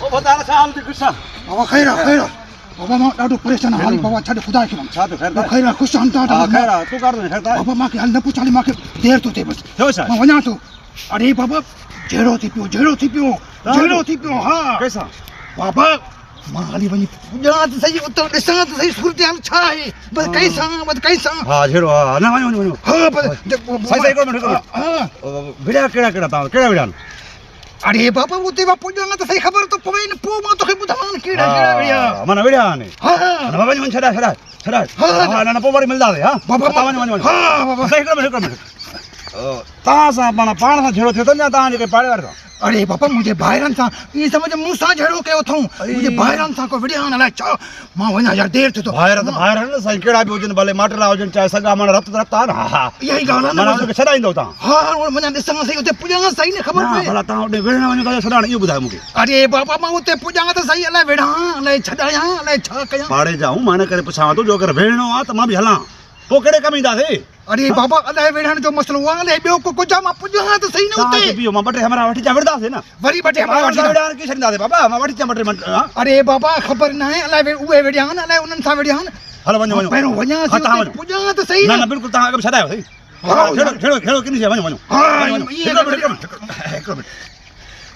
او ڀتار ڇا حال ٿي خوش آ؟ بابا خير آ خير آ بابا مان ڏاڍو پريشان آ حالي بابا ڇڏ خدا کي ڇا ٿيو خير ته خير آ خوش آن ڏاڍا ها خير آ تون ڪاڏ ٿو خير ته بابا مان کي حال نه پڇ حالي مان کي دير ٿو ٿئي بس ٿيو ڇا مان وڃان ٿو اڙي بابا جهيڙو ٿي پيو جهيڙو ٿي پيو جهيڙو ٿي پيو ها ڪيسان بابا مان هلي وڃي پڄان ته سهي اتان ڏسان ته سهي صورتحال ڇا آهي بس ڪيسان بس ڪيسان ها جهيڙو ها نه وڃو وڃو وڃو ها بس سائين سائين هڪڙو منٽ هڪڙو منٽ ها وڙهيا ڪهڙا ڪهڙا تان ڪهڙا وڙهيا اڙي بابا اتي مان پڄان ته سهي خبر ته پوي نه پوء مان توکي ٻڌايان نه ڪهڙا ڪهڙا وڙهيا معنيٰ وڙهيا آهن ها نه وڃ وڃ ڇڏائي ڇڏائي ڇڏائي ها نه نه پوء وري ملنداسين ها بابا تان وڃ وڃ وڃ ها بابا سائين هڪڙو منٽ هڪڙو منٽ تان سان معنيٰ پاڻ سان جهيڙو ٿيو اٿن يا تان جي ڪنهن پاڙي واري سان اڙي بابا منهنجي ڀائرن سان ائين سمجهه مون سان جهيڙو ڪيو اٿئون منهنجي ڀائرن سان ڪو وڙهيا آهن الائي ڇا مان وڃان يار دير ٿئي ٿو. ڀائر ته ڀائر آهن نه سائين ڪهڙا به هجن ڀلي ماٽيلا هجن چاهي سڳا معنيٰ رت ته رت آهي نه ها ها اها ئي ڳالهه آهي نه معنيٰ ان کي ڇڏائيندؤ توهان. ها ها وڃان ڏسان سهي اتي پڄان سهي نه خبر پئي. نه ڀلا توهان اوڏي وڙهڻ وڃو ٿا يا ڇڏائڻ اهو ٻڌايو مون کي. اڙي بابا مان اتي پڄان ته سهي الائي وڙهان الائي ڇڏايان الائي ڇا ڪيان. پاڙي جا آهيون مان ان ڪري پڇانو ٿو جو اگر وڙهڻو آهي ته مان به هلان پوء ڪهڙي ڪم اينداسين. اڙي بابا الائي وڙهڻ جو مسئلو آ الائي ٻيو ڪو ڪجهه آ مان پڄان ته سهي نه اتي. اتي. بيهو مان ٻه ٽي همراهه وٺي اچان وڙهنداسين نه. وري ٻه ٽي همراهه وٺي اچان. وڙهان ڪي ڇڏينداسين بابا مان وٺي اچان ٻه ٽي منٽ ها. اڙي بابا خبر ناهي الائي اهي وڙهيا آهن الائي انهن سان وڙهيا آهن. هلو وڃو وڃو. پهريون وڃان ها توهان وڃو. پڄان ته سهي نه. نه نه بلڪل توهان اڳ ۾ ڇڏايو سهي. جهيڙو جهيڙو جهيڙو ڪني شيء وڃو وڃو. ها وڃو هڪڙو منٽ هڪڙو منٽ هڪڙو منٽ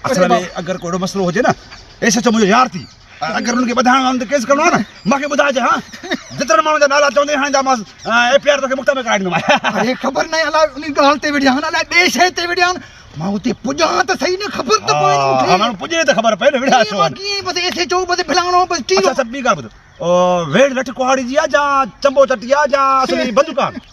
اصل ۾ اگر ڪو اهڙو مسئلو هجي نه ايس ايڇ او منهنجو يار ٿي. اگر انهن کي ٻڌائڻو آهي ته ڪيس ڪرڻو آهي نه مان کي ٻڌائجي ها جيترن ماڻهن جا نالا چوندين هاڻي جا مان ايف I R توکي مفت ۾ ڪرائي ڏيندومانء. اڙي خبر ناهي الاء انهي ڳالهه تي وڙهيا آهن الاء ٻي شيء تي وڙهيا آهن مان اتي پڄان ته سهي نه خبر ته پوي نه مونکي. ها ماڻهو پڄي ته خبر پئي نه وڙهيا ڇو آهن. ڪيئن بس ايس ايڇ او بس فلاڻو بس ٽيرو. اڇا اڇا ٻي ڳالهه ٻڌ ويڙهه لٺ ڪهاڙي جي آهي جا چنبو چٽي آهي جا اصلي بندوق آهي.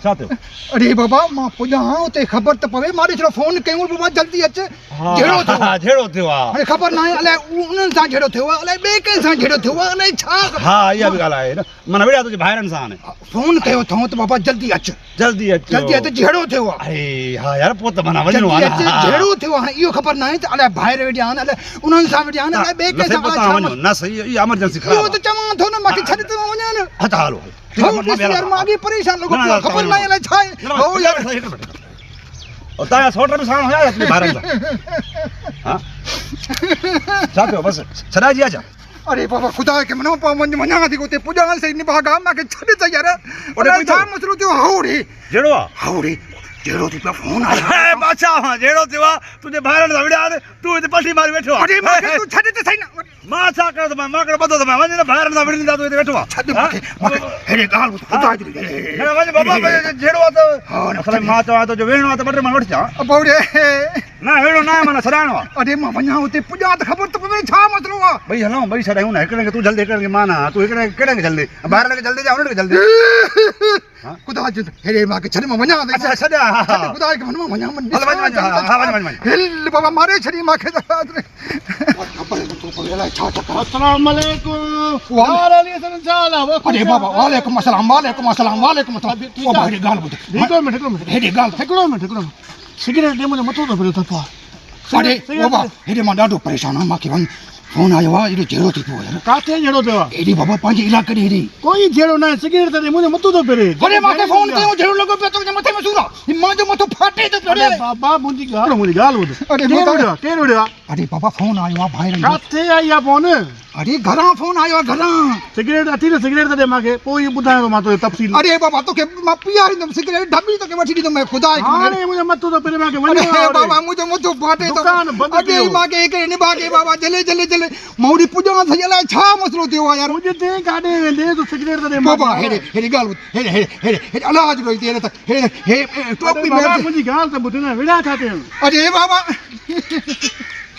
ڇا ٿيو؟ اڙي بابا مان پڄان ها اتي خبر ته پوي مان ڏسڻو فون ڪيون بابا جلدي اچ جهيڙو ٿيو ها جهيڙو ٿيو آ هاڻي خبر ناهي الائي انهن سان جهيڙو ٿيو آ الائي ٻئي ڪنهن سان جهيڙو ٿيو آ الائي ڇا ها اها به ڳالهه آهي نه معنيٰ وڙهيا تنهنجي ڀائرن سان آهن فون ڪيو اٿئون ته بابا جلدي اچ جلدي اچ جلدي اچ جهيڙو ٿيو آ اڙي ها يار پوء ته معنيٰ وڃڻو آ جلدي اچ جهيڙو ٿيو آ هاڻي اهو خبر ناهي ته الائي ڀائر وڙهيا آهن الائي انهن سان وڙهيا آهن الائي ٻئي ڪنهن سان الائي ڇا وڃو نه صحيح اها ايمرجنسي خراب اهو ته چوان ٿو نه مونکي ڇڏ ته مان وڃان نه ها ته هلو هلو هو ڏس يار مان اڳي پريشان لڳو پيو آهيان خبر ناهي الائي ڇا آهي هو يار او تان جا سوٽ به ساڻ هيا يا تنهنجي ڀائرن سان ها ڇا ٿيو بس ڇڏائجي آ ڇا اڙي بابا خدا کي منو پا وڃ وڃان ٿي اتي پڄان سهي نڀاڳا مان کي ڇڏ ته يار الائي ڇا مسئلو ٿيو هو ڙي جهڙو آ هو ڙي جهڙو ٿي پيو فون آيو بادشاهه ها جهڙو ٿيو آ تنهنجي ڀائرن سان وڙهيا آهن تون هتي پلٽي ماري ويٺو آ اڙي مان کي تون ڇڏ ته سهي نه مان ڇا ڪيو ته مان ڪهڙو ٻڌو ته وڃ نه ڀائرن سان وڙهين ٿا تون هتي ويٺو آ. ڇڏ مون کي مون کي هيڏي ڳالهه ٻڌ خدا جي نه وڃ بابا جهيڙو آ ته اصل ۾ مان چوان ٿو جو وڙهڻو آ ته ٻه ٽي ماڻهو وٺي اچان. ابو ڙي. نه وڙهڻو نه آهي معنيٰ ڇڏائڻو آ. اڙي مان وڃان اتي پڄان ته خبر ته پوي ڇا مسئلو آ. ٻئي هلون ٻئي ڇڏايون نه هڪڙي کي تون جهل ڏي هڪڙي کي مان نه تون هڪڙي کي ڪهڙي کي جهل ڏي ڀائرن کي جهل ڏي يا هنن کي جهل ڏي. خدا جي هيڏي مان کي ڇڏ مان وڃان ٿي. اڇا ڇڏ ها ڇڏ خدا کي مان وڃان مان هل وڃ وڃ ها وڃ وڃ وڃ هل بابا ماري ڇڏي مان کي خبر ٿو پوي الائي ڇا چڪر السلام عليڪم وار علي حسن ڇا حال آ اڙي بابا وعليڪم السلام وعليڪم السلام وعليڪم السلام او بابا هيڏي ڳالهه ٻڌ هڪڙو منٽ هڪڙو منٽ هيڏي ڳالهه هڪڙو منٽ هڪڙو منٽ سگريٽ ڏي منهنجو مٿو ٿو ڦري ٿپا اڙي بابا هيڏي مان ڏاڍو پريشان آهيان مان کي وڃ فون آيو آ ايڏو جهيڙو ٿي پيو آ يار. ڪاٿي جهيڙو ٿيو آ؟ ايڏي بابا پنهنجي علائقي ڏي هيڏي. ڪوئي جهيڙو ناهي سگريٽ ته ڏي منهنجو مٿو ٿو ڦري. وري مان کي فون ڪيو جهيڙو لڳو پيو تنهنجي مٿي ۾ سور آ هي مانجو مٿو ڦاٽي ٿو پيو اڙي بابا منهنجي ڳالهه منهنجي ڳالهه ٻڌ. اڙي ڪير وڙهيو آ ڪير وڙهيو آ؟ اڙي بابا فون آيو آ ڀائرن جو. ڪاٿي آئي آ فون؟ اڙي گهران فون آيو آ گهران. سگريٽ اٿي نه سگريٽ ته ڏي مان کي پوء ئي ٻڌايان ٿو مان توکي تفصيل. اڙي بابا توکي مان پياريندم سگريٽ ڍٻي توکي وٺي ڏيندم خدا جي هاڻي منهنجو مٿو ٿو ڦري مان کي وڃڻو آ اڙي بابا منهنجو مٿو ڦاٽي ٿو دڪان بند اڳي ئي مان کي هڪڙي نڀاڳي بابا جهلي جهلي جهلي مان اوڏي پڄان سهي الائي ڇا مسئلو ٿيو آ يار. پڄندين ڪاڏي ويندين تون سگريٽ ته ڏي بابا هيڏي هيڏي ڳالهه ٻڌ هيڏي هيڏي هيڏي هيڏي الله جو روئي ٿي ته هيڏي هي ٽوپي بابا منهنجي ڳالهه ته ٻڌ نه وڙهيا ڇا ٿي. اڙي بابا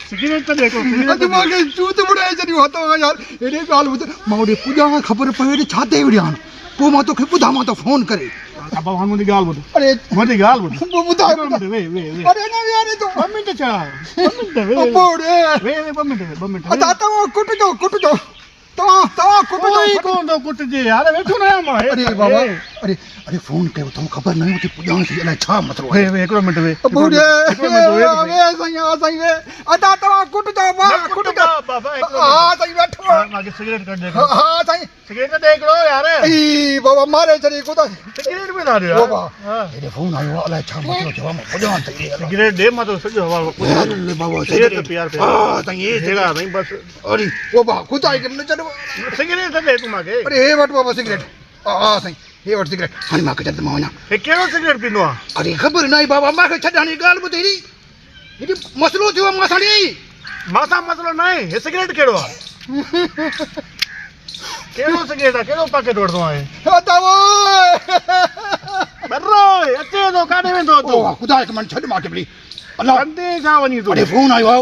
سگريٽ ته ڏي ڪو سگريٽ اڄ مان کي چوت ٻڏائي ڇڏيو هٿ کان يار هيڏي ڳالهه ٻڌ مان اوڏي پڄان خبر پوي ته ڇا تي وڙهيا آهن پوء مان توکي ٻڌامان ٿو فون ڪري. ابا هاڻ منهنجي ڳالهه ٻڌ. اڙي منهنجي ڳالهه ٻڌ. پوء ٻڌاء ٻڌاء. ويهه ويهه ويهه. اڙي نه ويهاري ٿو. ٻه منٽ ڇا ٻه منٽ ويهه. ابو ڙي. ويهه ويهه ٻه منٽ ويهه ٻه منٽ. ادا توهان ڪٽجو ڪٽجو توهان توهان ڪٽجو. ڪوئي ڪونه ٿو ڪٽجي يار ويٺو نه آهيان مان. اڙي بابا. اڙي اڙي فون ڪيو اٿم خبر نه اتي پڄاڻ ٿي الائي ڇا مسئلو آهي. وي هڪڙو منٽ وي. ابوڙي هڪڙو منٽ وي. وي سائين ها سائين وي ادا توهان ڪٽجو وا ڪٽجو بابا هڪڙو ها سائين ويٺو ها ماکي سگريٽ ڪڍ ڏي. ها سائين سگريٽ ڏي هڪڙو يار. اي بابا ماري ڇڏي خدا سگريٽ به نه ڏيو يار. بابا هيڏي فون آيو آهي الائي ڇا مسئلو ٿيو آهي مان پڄاڻ ٿي سگريٽ ڏي مان تو سڄو حوالو هل بابا سگريٽ پيار پيار ها سائين هي جهڙا سائين بس اڙي بابا خدا کي نه ڇڏ سگريٽ ڏي تون ماکي. اڙي هي وٺ بابا سگريٽ ها سائين هي وٺ سگريٽ هاڻي مان ڪچر ته مان وڃان. هي ڪهڙو سگريٽ پيندو آ؟ اڙي خبر ناهي بابا مان کي ڇڏ هاڻي ڳالهه ٻڌ هيڏي هيڏي مسئلو ٿيو آ مان سان ڙي. مان سان مسئلو ناهي هي سگريٽ ڪهڙو آ؟ ڪهڙو سگريٽ آ ڪهڙو پاڪيٽ وٺندو آهين؟ ادا اوئي ٻرو اچي ٿو ڪاڏي ويندو تون؟ او خدا کي من ڇڏ مان کي ڀلي الله ڪندي ڇا وڃي تون؟ اڙي فون آيو آ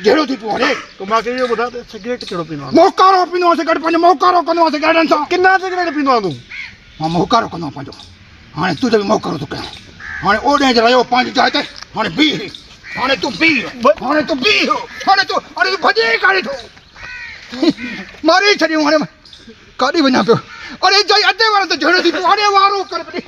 جهڙو ٿي پيو اڙي. تون مان کي اهو ٻڌاء ته سگريٽ ڪهڙو پيندو آهين؟ موڪارو پيندو آهيان سگريٽ پنهنجو موڪارو ڪندو آهيان سگريٽن سان. ڪنا سگريٽ پيندو آهين تون؟ مان موڪارو ڪندو آهيان پنهنجو. هاڻي تنهنجو به موڪارو ٿو ڪيان. هاڻي اوڏانهن جي رهيو پنهنجي جاء تي. هاڻي بيهه. هاڻي تون بيهه. هاڻي تون بيهه. هاڻي تون هاڻي تون ڀڄين ڪاڏي ٿو؟ ماري ڇڏيون هاڻي ڪاڏي وڃان پيو. اڙي جائي ادي وارن ته جهيڙو ٿي پيو. اڙي وارو ڪر ڀلي.